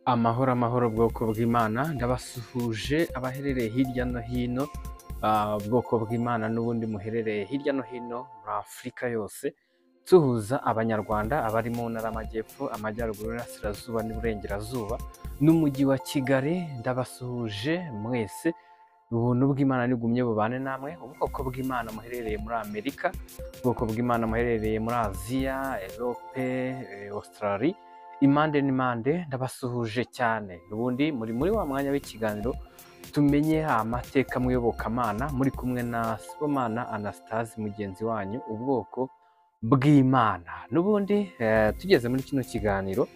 Amahoro amahoro bwoko bw'Imana, ndabasuhuje abaherereye hirya no hino, ubwoko bw'Imana n'ubundi muherereye hirya no hino muri Afurika yose, nsuhuza Abanyarwanda abari mu ntara y'Amajyepfo, Amajyaruguru, Iburasirazuba n'Iburengerazuba n'Umujyi wa Kigali, ndabasuhuje mwese, ubuntu bw'Imana nigumye bubane namwe, ubwoko bw'Imana muherereye muri Amerika, ubwoko bw'Imana muherereye muri Aziya, Erope, Australie, impande n'impande ndabasuhuje cyane. Ubundi muri wa mwanya w'ikiganiro tumenye amateka mu iyobokamana, muri kumwe na Sibomana Anastase mugenzi wanyu, ubwoko bw'Imana. N'ubundi tugeze muri kino kiganiro,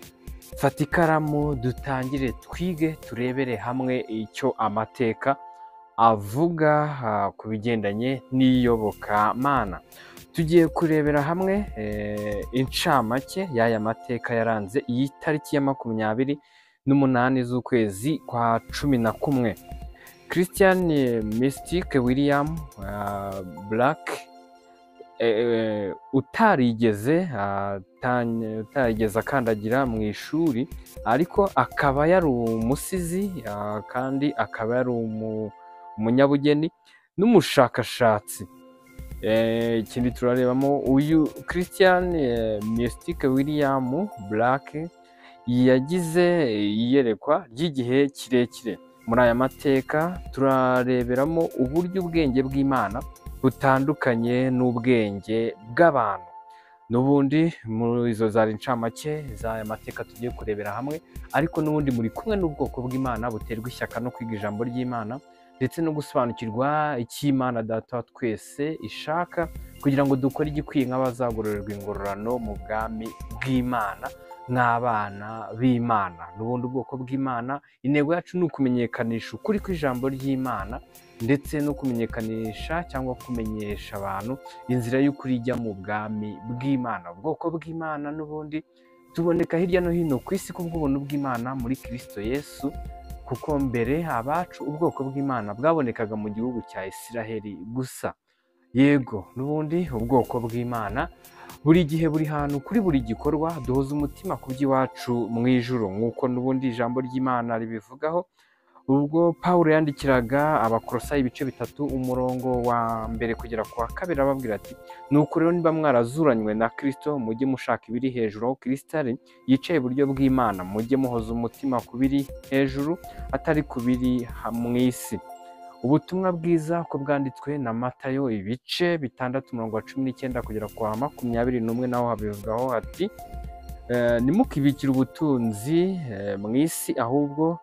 fata ikaramu dutangire twige turebere hamwe icyo amateka avuga ku bigendanye n'iyobokamana. Tugiye kurebera hamwe incamake y'aya mateka yaranze iyi tariki ya 28 z'ukwezi kwa 11. Christian Mystic William Black utarigeze akandagira mu ishuri, ariko akaba yari umusizi, kandi akaba yari umunyabugeni n'umushakashatsi. Ikindi turarebamo uyu Christian Mystic William Black yagize iyerekwa ry'igihe kirekire. Muri aya mateka turareberamo uburyo ubwenge bw'Imana butandukanye n'ubwenge bw'abantu. N'ubundi muri izo zari incamake z'aya mateka tugiye kurebera hamwe, ariko n'ubundi muri kumwe n'ubwoko bw'Imana buterwa ishyaka no kwiga ijambo ry'Imana ndetse no gusobanukirwa icyo Imana Data wa twese ishaka kugira ngo dukore igikwiye nk'abazagororerwa ingororano mu bwami bw'Imana nk'abana b'Imana. N'ubundi ubwoko bw'Imana, intego yacu ni ukumenyekanisha ukuri kw'ijambo ry'Imana ndetse no kumenyekanisha cyangwa kumenyesha abantu inzira y'ukuri ijya mu bwami bw'Imana. Ubwoko bw'Imana n'ubundi tuboneka hirya no hino ku isi kubw'ubuntu bw'Imana muri Kristo Yesu, kuko mbere abacu ubwoko bw'Imana bwabonekaga mu gihugu cya Isiraheli gusa. Yego, n'ubundi ubwoko bw'Imana buri gihe buri hantu kuri buri gikorwa duhoza umutima ku by'iwacu mu ijuru, nk'uko n'ubundi ijambo ry'Imana ribivugaho. Ubwo Pawulo yandikiraga Abakolosayi ibice 3 umurongo wa 1 kugera ku wa 2, ababwira ati: nuko rero niba mwarazuranywe na Kristo, mujye mushaka ibiri hejuru aho Kristo ari yicaye iburyo bw'Imana, mujye muhoza umutima ku biri hejuru atari ku biri mu isi. Ubutumwa bwiza ko bwanditswe na Matayo ibice 6 umurongo wa 19 kugera ku wa 21, naho habivugaho ati: ntimukibikire ubutunzi mu isi, ahubwo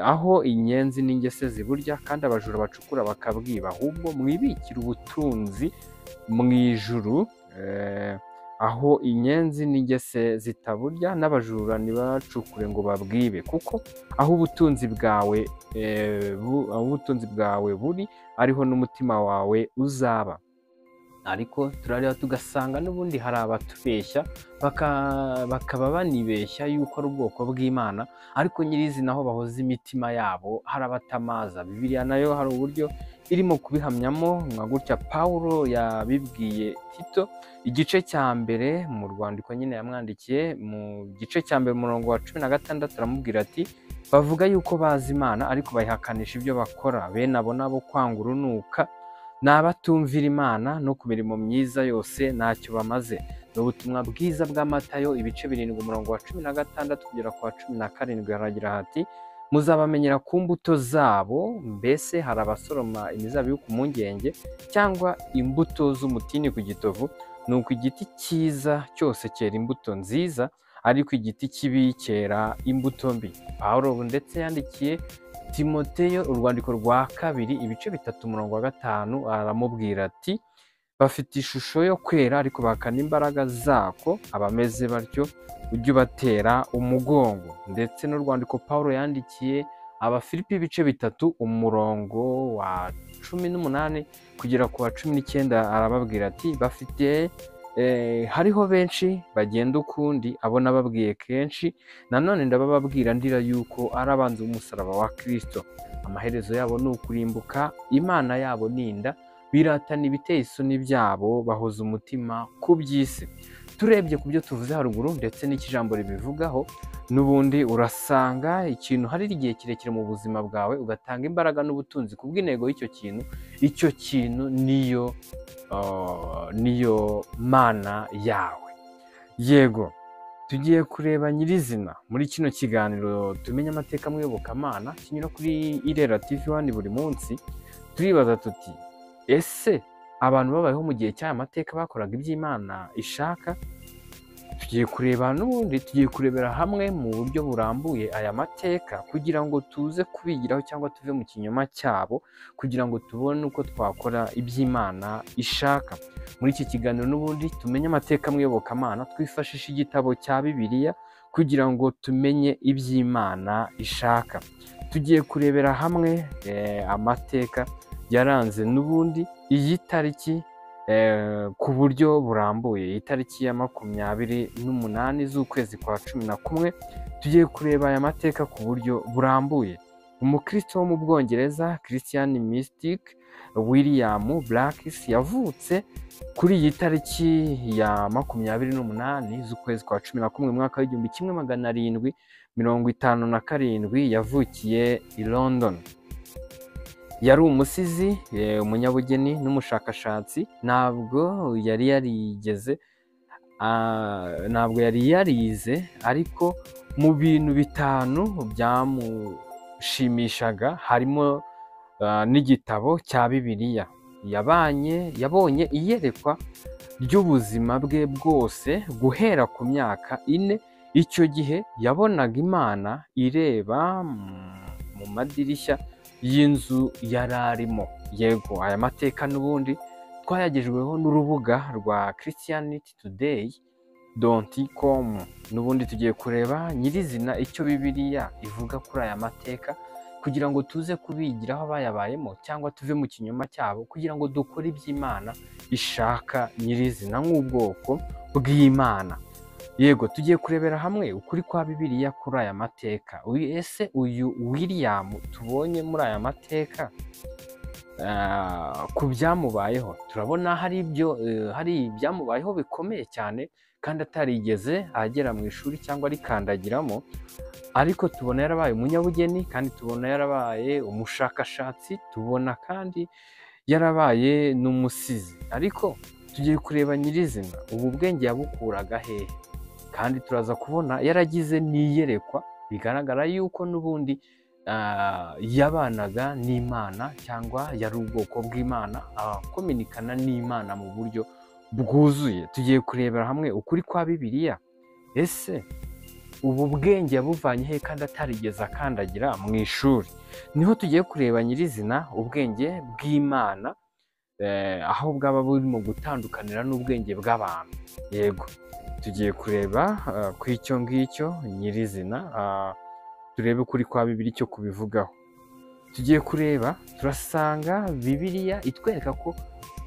aho inyenzi n'ingese ziburya kandi abajura bacukura bakabwiba, ahubwo mwibikire ubutunzi mu ijuru, aho inyenzi n'ingese zitaburya n'abajura ntibacukure ngo babwibe, kuko aho ubutunzi bwawe buri ariho n'umutima wawe uzaba. Ariko turareba tugasanga n'ubundi hari abatubeshya bakaba banibeshya yuko ari ubwoko bw'Imana, ariko nyirizina aho bahoza imitima yabo hari abatamaza. Bibiliya nayo hari uburyo irimo kubihamyamo, nka gutya Pawulo yabibwiye Tito igice cya 1 mu rwandiko nyine yamwandikiye, mu gice cya 1 umurongo wa 16 aramubwira ati: bavuga yuko bazi Imana ariko bayihakanisha ibyo bakora, bene abo nabo kwanga urunuka ni abatumvira Imana, no ku mirimo myiza yose ntacyo bamaze. Ni ubutumwa bwiza bwa Matayo ibice 7 umurongo wa 16 kugera ku wa 17, haragira hati: muzabamenyera ku mbuto zabo. Mbese hari abasoroma imizabibu ku mpungenge cyangwa imbuto z'umutini ku gitovu? Nuko igiti cyiza cyose cyera imbuto nziza, ariko igiti kibi cyera imbuto mbi. Pawulo ndetse yandikiye Timoteyo urwandiko rwa 2 ibice 3 umurongo wa 5, aramubwira ati: bafite ishusho yo kwera ariko bahakana imbaraga zako, abameze batyo ujye ubatera umugongo. Ndetse n'urwandiko Pawulo yandikiye Abafilipi ibice 3 umurongo wa 18 kugera ku wa 19, arababwira ati: bafite hariho benshi bagenda ukundi, abo nababwiye kenshi, nanone ndabababwira ndira yuko ari abanzi b'umusaraba wa Kristo. Amaherezo yabo ni ukurimbuka, Imana yabo ni inda, biratana ibiteye isoni byabo, bahoza umutima ku by'isi. Turebye ku byo tuvuze haruguru ndetse n'ikijambo ribivugaho, n'ubundi urasanga ikintu hari igihe kirekire mu buzima bwawe ugatanga imbaraga n'ubutunzi ku bw'intego y'icyo kintu, icyo kintu niyo mana yawe. Yego, tugiye kureba nyirizina muri kino kiganiro tumenye amateka mu iyobokamana kinyura kuri Irera TV 1 buri munsi. Turibaza tuti ese abantu babayeho mu gihe cy'aya mateka bakoraga iby'Imana ishaka? Tugiye kureba n'ubundi, tugiye kurebera hamwe mu buryo burambuye aya mateka kugira ngo tuze kubigiraho cyangwa tuve mu kinyoma cyabo, kugira ngo tubone uko twakora iby'Imana ishaka. Muri iki kiganiro n'ubundi tumenye amateka mu iyobokamana, twifashisha igitabo cya Bibiliya kugira ngo tumenye iby'Imana ishaka. Tugiye kurebera hamwe amateka yaranze n'ubundi iyi tariki ku buryo burambuye. Iyi tariki ya 28 z'ukwezi kwa 11 tugiye kureba aya mateka ku buryo burambuye. Umukristo wo mu Bwongereza Christian Mystic William Blacks yavutse kuri iyi tariki ya 28 z'ukwezi kwa 11 mu mwaka w'1757, yavukiye i London. Yari umusizi, umunyabugeni n'umushakashatsi. Ntabwo yari yarigeze, ntabwo yari yarize, ariko mu bintu bitanu byamushimishaga harimo n'igitabo cya Bibiliya. Yabonye iyerekwa ry'ubuzima bwe bwose guhera ku myaka 4. Icyo gihe yabonaga Imana ireba mu madirishya y'inzu yari arimo. Yego, aya mateka n'ubundi twayagejweho n'urubuga rwa christianitytoday.com. N'ubundi tugiye kureba nyirizina icyo Bibiliya ivuga kuri aya mateka kugira ngo tuze kubigiraho abayabayemo cyangwa tuve mu kinyoma cyabo, kugira ngo dukore iby'Imana ishaka nyirizina nk'ubwoko bw'Imana. Yego, tugiye kurebera hamwe ukuri kwa Bibiliya kuri aya mateka. Ese uyu William tubonye muri aya mateka ku byamubayeho, turabona hari ibyamubayeho bikomeye cyane kandi atarigeze agera mu ishuri cyangwa arikandagiramo, ariko tubona yarabaye umunyabugeni, kandi tubona yarabaye umushakashatsi, tubona kandi yarabaye n'umusizi. Ariko tugiye kureba nyirizina ubu bwenge yabukuraga hehe, kandi turaza kubona yaragize n'iyerekwa bigaragara yuko n'ubundi yabanaga n'Imana cyangwa yari ubwoko bw'Imana, akominikana n'Imana mu buryo bwuzuye. Tugiye kurebera hamwe ukuri kwa Bibiliya. Ese ubu bwenge yabuvanye he kandi atarigeze akandagira mu ishuri? Niho tugiye kureba nyirizina ubwenge bw'Imana aho bwaba burimo gutandukanira n'ubwenge bw'abantu. Yego, tugiye kureba ku icyo ngicyo nyirizina, turebe ukuri kwa Bibiliya icyo kubivugaho. Tugiye kureba, turasanga Bibiliya itwereka ko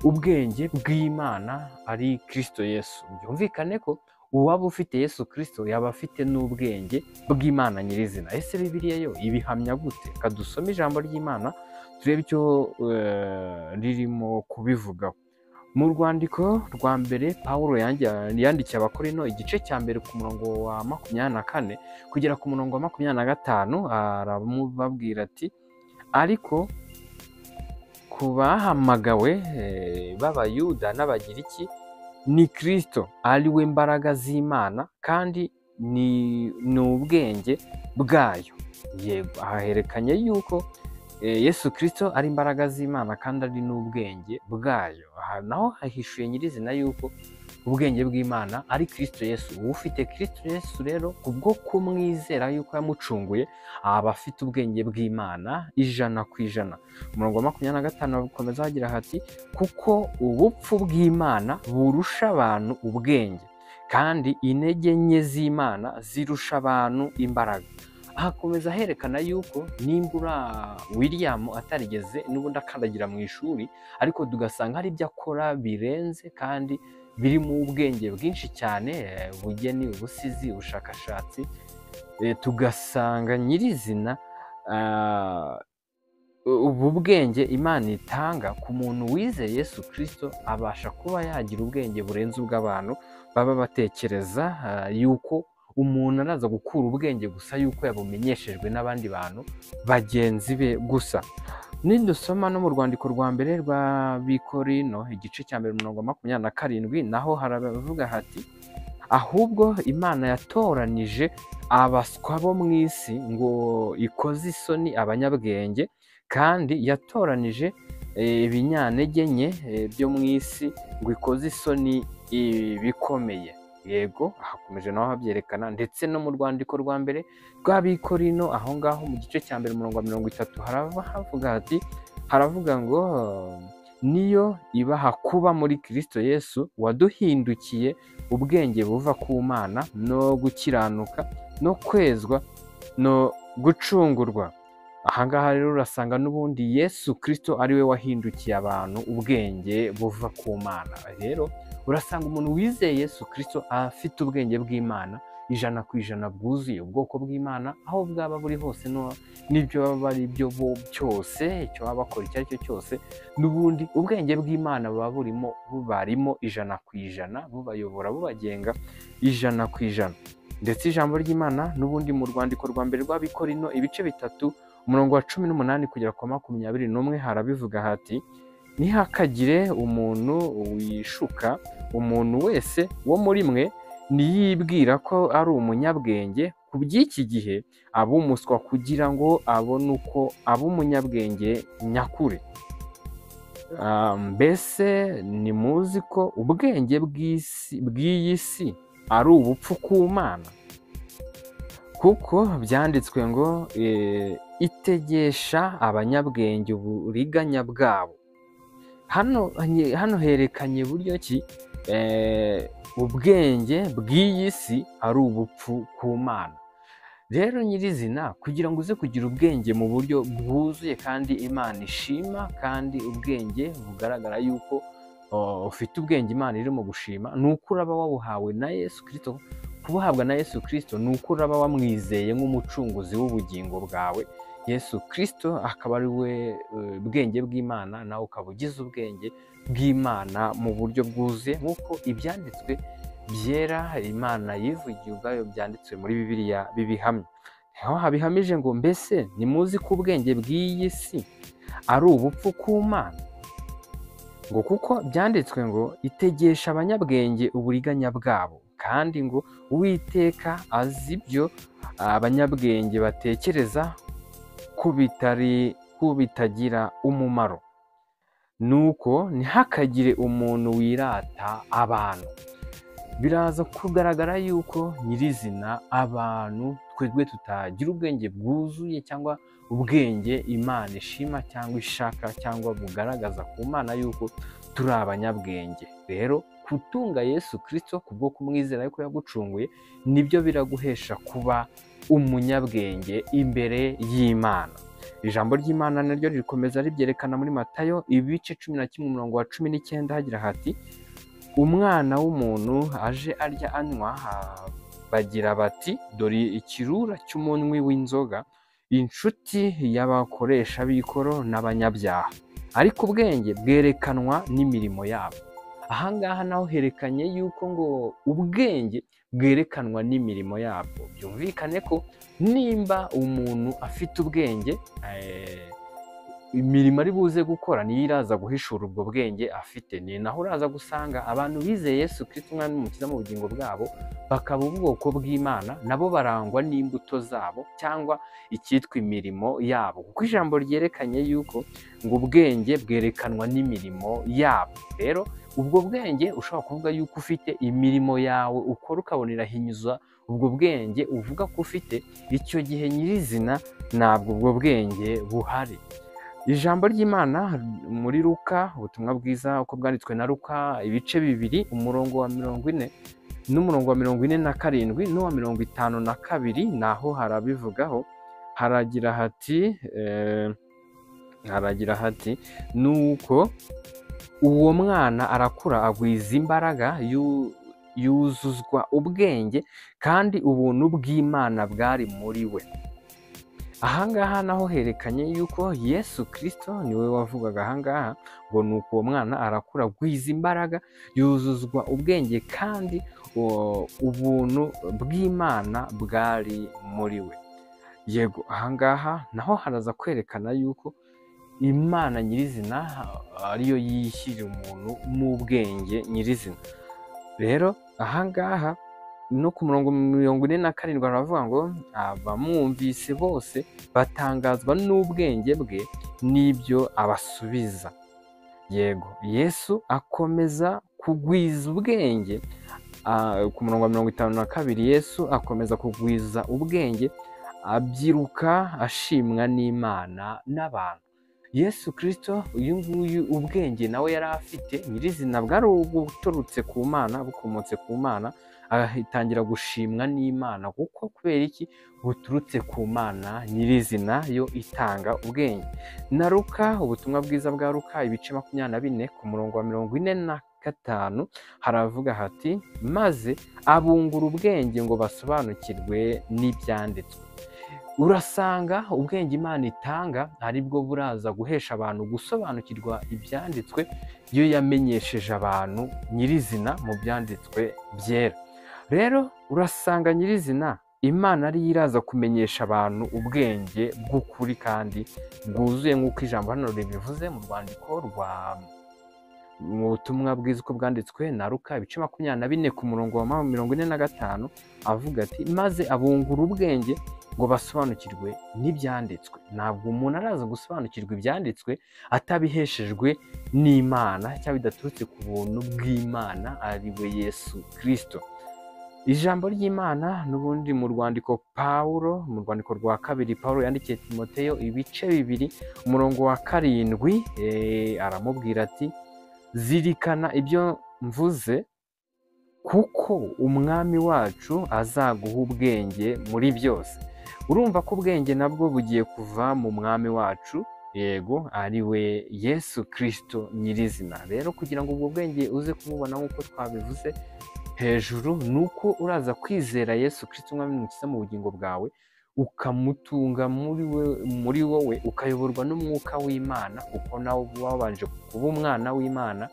ubwenge bw'Imana ari Kristo Yesu. Byumvikane ko uwaba ufite Yesu Kristo yaba afite n'ubwenge bw'Imana nyirizina. Ese Bibiliya yo ibihamya gute? Kadusome ijambo ry'Imana turebe icyo ririmo kubivugaho. Mu rwandiko rwa mbere Pawulo yandikiye Abakorinto igice cya mbere ku murongo wa 24 kugera ku murongo wa 25, aramubabwira ati ariko ku bahamagawe b'Abayuda n'Abagiriki ni Kristo ari we mbaraga z'Imana kandi ni ubwenge bwayo. Yego, aherekanye yuko Yesu Kristo ari imbaraga z'Imana kandi ari n'ubwenge bwayo. Aha naho hahishuye nyirizina yuko ubwenge bw'Imana ari Kristo Yesu. Ufite Kristo Yesu rero kubwo kumwizera yuko yamucunguye aba afite ubwenge bw'Imana 100%. Umurongo wa 25 bakomeza hagira hati kuko ubupfu bw'Imana burusha abantu ubwenge kandi intege nke z'Imana zirusha abantu imbaraga. Ahakomeza herekana yuko nimbura William atarigeze n'ubundi akandagira mu ishuri, ariko tugasanga hari ibyo akora birenze kandi birimo ubwenge bwinshi cyane, ubugeni, ubusizi, ubushakashatsi, tugasanga nyirizina ubu bwenge Imana itanga ku muntu wizeye Yesu Kristo abasha kuba yagira ubwenge burenze ubw'abantu. baba batekereza yuko umuntu araza gukura ubwenge gusa yuko yabumenyeshejwe n'abandi bantu bagenzi be gusa. Nidusoma no mu rwandiko rwa mbere rwa Bikorino igice cya mbere umurongo wa 27, naho haravuga hati ahubwo Imana yatoranije abaswa bo mu isi ngo ikoze isoni abanyabwenge, kandi yatoranije ibinyantege nke byo mu isi ngo ikoze isoni ibikomeye. Yego, hakomeje naho habyerekana, ndetse no mu rwandiko rwa mbere rw'Abikorino aho ngaho mu gice cya mbere umurongo wa 30 harava havuga hati, haravuga ngo niyo ibaha kuba muri Kristo Yesu waduhindukiye ubwenge buva ku Mana no gukiranuka no kwezwa no gucungurwa. Aha ngaha rero urasanga n'ubundi Yesu Kristo ari we wahindukiye abantu ubwenge buva ku Mana. Rero urasanga umuntu wizeye Yesu Kristo afite ubwenge bw'Imana 100% bwuzuye, ubwoko bw'Imana aho bwaba buri hose n'ibyo baba ari byo byose, icyo baba bakora icyo ari cyo cyose, n'ubundi ubwenge bw'Imana buba burimo bubarimo 100%, bubayobora bubagenga 100%. Ndetse ijambo ry'Imana n'ubundi mu rwandiko rwa mbere rw'Abikorino ibice 3 umurongo wa 18 kugera ku 21 harabivuga hati ntihakagire umuntu wishuka, umuntu wese wo muri mwe niyibwira ko ari umunyabwenge ku by'iki gihe aba umuswa kugira ngo abone uko aba umunyabwenge nyakuri. Mbese ntimuzi ko ubwenge bw'iyi si ari ubupfu ku Mana? Kuko byanditswe ngo itegesha abanyabwenge uburiganya bwabo. Hano herekanye buryo ki ubwenge bw'iyi si ari ubupfu ku Mana. Rero nyirizina kugira ngo uze kugira ubwenge mu buryo bwuzuye kandi Imana ishima, kandi ubwenge bugaragara yuko ufite ubwenge Imana irimo gushima, ni uko uraba wabuhawe na Yesu Kristo. Kubuhabwa na Yesu Kristo ni uko uraba wamwizeye nk'umucunguzi w'ubugingo bwawe. Yesu Kristo akaba ari we bwenge bw'Imana, nawe ukaba ugize ubwenge bw'Imana mu buryo bwuzuye nk'uko ibyanditswe byera Imana yivugiye ubwayo byanditswe muri Bibiliya bibihamya. Aho habihamije ngo mbese ntimuzi ko ubwenge bw'iyi si ari ubupfu ku Mana? Ngo kuko byanditswe ngo itegesha abanyabwenge uburiganya bwabo, kandi ngo Uwiteka azi ibyo abanyabwenge batekereza ko bitagira umumaro. Nuko ntihakagire umuntu wirata abantu. Biraza kugaragara yuko nyirizina abantu twebwe tutagira ubwenge bwuzuye cyangwa ubwenge Imana ishima cyangwa ishaka cyangwa bugaragaza ku Mana yuko turi abanyabwenge. Rero kutunga Yesu Kristo kubwo kumwizera yuko yagucunguye nibyo biraguhesha kuba umunyabwenge imbere y'Imana. Ijambo ry'Imana naryo rikomeza ribyerekana muri Matayo ibice 11 umurongo wa 19 hagira hati umwana w'umuntu aje arya anywa, bagira bati dore ikirura cy'umunywi w'inzoga, inshuti y'abakoresha b'ikoro n'abanyabyaha. Ariko ubwenge bwerekanwa n'imirimo yabo. Aha ngaha naho herekanye yuko ngo ubwenge bwerekanwa n'imirimo yabwo. Byumvikane ko nimba umuntu afite ubwenge, imirimo ari buze gukora niyo iraza guhishura ubwo bwenge afite. Ni naho uraza gusanga abantu bizeye Yesu Kristo umwami n'umukiza mu bugingo bwabo, bakaba ubwoko bw'Imana, nabo barangwa n'imbuto zabo cyangwa icyitwa imirimo yabo, kuko ijambo ryerekanye yuko ngo ubwenge bwerekanwa n'imirimo yabo. Rero ubwo bwenge ushobora kuvuga yuko ufite imirimo yawe ukora ukabona irahinyuza ubwo bwenge uvuga ko ufite, icyo gihe nyirizina ntabwo ubwo bwenge buhari. Ijambo ry'Imana muri Luka, ubutumwa bwiza uko bwanditswe na Luka ibice 2 umurongo wa 40 n'umurongo wa 47 n'uwa 52, naho harabivugaho haragira hati nuko uwo mwana arakura agwiza imbaraga, yuzuzwa ubwenge, kandi ubuntu bw'Imana bwari muri we. Ahangaha naho herekanye yuko Yesu Kristo niwe wavugaga ahangaha ngo nuko uwo mwana arakura agwiza imbaraga, yuzuzwa ubwenge, kandi ubuntu bw'Imana bwari muri we. Yego, ahangaha naho haraza kwerekana yuko Imana nyirizina ariyo yishyirira umuntu mu bwenge nyirizina. Rero ahangaha no ku murongo 47 baravuga ngo abamwumvise bose batangazwa n'ubwenge bwe n'ibyo abasubiza. Yego, Yesu akomeza kugwiza ubwenge. Ku murongo wa 52 Yesu akomeza kugwiza ubwenge, abyiruka ashimwa n'Imana n'abantu. Yesu Kristo uyu nguyu ubwenge nawe yari afite nyirizina bwari buturutse ku Mana, bukomotse ku Mana, atangira gushimwa n'Imana kuko kubera iki? Buturutse ku Mana nyirizina yo itanga ubwenge. Na Luka, ubutumwa bwiza bwa Luka ibice 24 ku murongo wa 45 haravuga hati maze abungura ubwenge ngo basobanukirwe n'ibyanditswe. Urasanga ubwenge Imana itanga aribwo buraza guhesha abantu gusobanukirwa ibyanditswe, iyo yamenyesheje abantu nyirizina mu byanditswe byera. Rero urasanga nyirizina Imana ariyo iraza kumenyesha abantu ubwenge bw'ukuri kandi bwuzuye, nk'uko ijambo hano ribivuze mu rwandiko rwa mu butumwa bwiza uko bwanditswe na Luka ibice 24 ku murongo wa 45, avuga ati maze abungura ubwenge ngo basobanukirwe n'ibyanditswe. Ntabwo umuntu araza gusobanukirwa ibyanditswe atabiheshejwe n'Imana cyangwa bidaturutse ku buntu bw'Imana ari we Yesu Kristo. Ijambo ry'Imana n'ubundi mu rwandiko Pawulo, mu rwandiko rwa kabiri Pawulo yandikiye Timoteyo ibice 2 umurongo wa 7, aramubwira ati zirikana ibyo mvuze kuko umwami wacu azaguha ubwenge muri byose. Urumva ko ubwenge nabwo bugiye kuva mu mwami wacu, yego ari we Yesu Kristo nyirizina. Rero kugira ngo ubwo bwenge uze kububona nk'uko twabivuze hejuru, nuko uraza kwizera Yesu Kristo umwami n'umukiza mu bugingo bwawe, ukamutunga muri wowe, ukayoborwa n'umwuka w'Imana, kuko nawe wabanje kuba umwana w'Imana,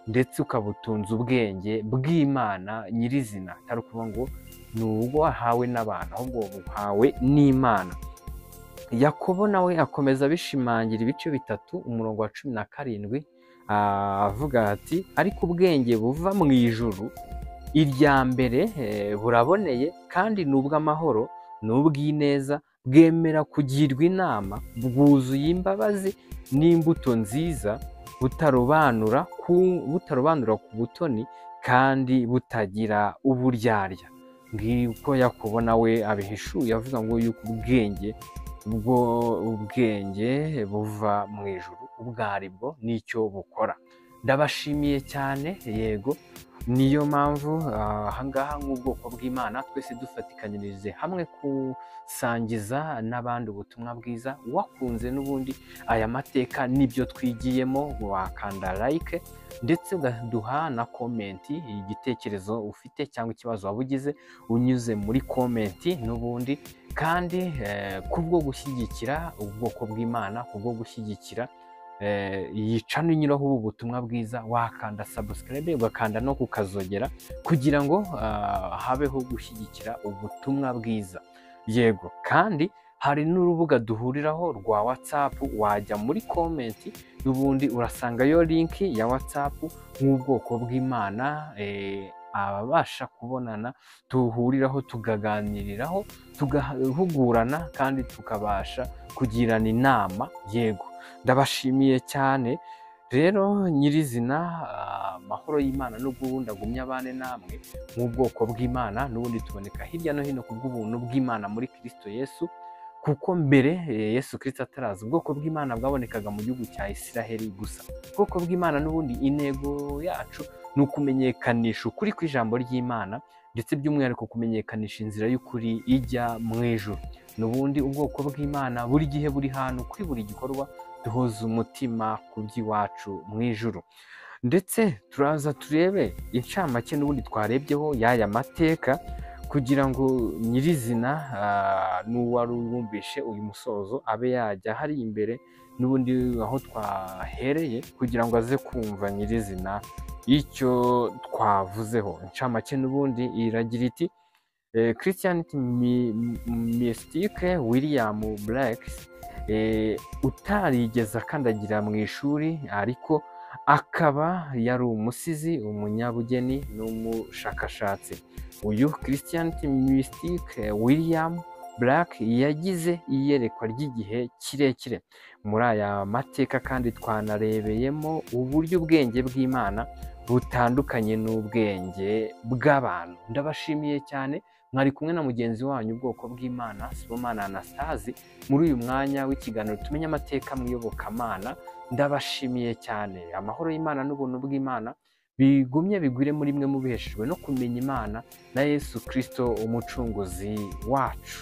ndetse ukabutunza ubwenge bw'Imana nyirizina. Atari ukuvuga ngo ni ubwo wahawe n'abantu, ahubwo buhawe n'Imana. Yakobo nawe akomeza abishimangira ibice 3 umurongo wa 17, avuga ati ariko ubwenge buva mu ijuru irya mbere buraboneye kandi ni ubw'amahoro, ni ubw'ineza, bwemera kugirwa inama, bwuzuye imbabazi n'imbuto nziza, butarobanura ku butoni kandi butagira uburyarya. Ngiko Yakobo nawe abihishuye avuga ngo yuko ubwenge ubwenge buva mu ijuru ubwo aribwo n'icyo bukora. Ndabashimiye cyane. Yego, niyo mpamvu ahangaha nk'ubwoko bw'Imana twese dufatikanyirize hamwe kusangiza n'abandi ubutumwa bwiza. Wakunze n'ubundi aya mateka n'ibyo twigiyemo, wakanda like ndetse ugaduha na komenti igitekerezo ufite cyangwa ikibazo waba ugize unyuze muri komenti n'ubundi, kandi kubwo gushyigikira ubwoko bw'Imana, kubwo gushyigikira yica n'inyuraho ubu butumwa bwiza, wakanda subscribe ugakanda no kukazogera kugira ngo habeho gushyigikira ubutumwa bwiza. Yego, kandi hari n'urubuga duhuriraho rwa WhatsApp, wajya muri comment n'ubundi urasangayo link ya WhatsApp nk'ubwoko bw'Imana ababasha kubonana, tuhuriraho tukaganiriraho, tugahugurana kandi tukabasha kugirana inama. Yego, ndabashimiye cyane. Rero nyirizina amahoro y'Imana n'ubundi agumye abane namwe nk'ubwoko bw'Imana, n'ubundi tuboneka hirya no hino kubw'ubuntu bw'Imana muri Kristo Yesu, kuko mbere Yesu Kristo ataraza ubwoko bw'Imana bwabonekaga mu gihugu cya Isiraheli gusa. Ubwoko bw'Imana n'ubundi intego yacu ni ukumenyekanisha ukuri kw'ijambo ry'Imana, ndetse by'umwihariko kumenyekanisha inzira y'ukuri ijya mu ijuru. N'ubundi ubwoko bw'Imana buri gihe buri hantu kuri buri gikorwa duhoza umutima ku by'iwacu mu ijuru. Ndetse turaza turebe incamake n'ubundi twarebyeho y'aya mateka kugira ngo nyirizina n'uwari wumvishe uyu musozo abe yajya hari imbere n'ubundi aho twahereye, kugira ngo aze kumva nyirizina icyo twavuzeho. Incamake n'ubundi iragira iti: Christianity Mystic William Blake, utarigeze akandagira mu ishuri, ariko akaba yari umusizi, umunyabugeni n'umushakashatsi. Uyu Christianity Mystic William Blake yagize iyerekwa ry'igihe kirekire. Muri aya mateka kandi twanarebeyemo uburyo ubwenge bw'Imana butandukanye n'ubwenge bw'abantu. Ndabashimiye cyane, mwari kumwe na mugenzi wanyu ubwoko bw'Imana Sibomana Anastase muri uyu mwanya w'ikiganiro tumenye amateka mu iyobokamana. Ndabashimiye cyane, amahoro y'Imana n'ubuntu bw'Imana bigumye bigwire muri mwe mubiheshejwe no kumenya Imana na Yesu Kristo umucunguzi wacu.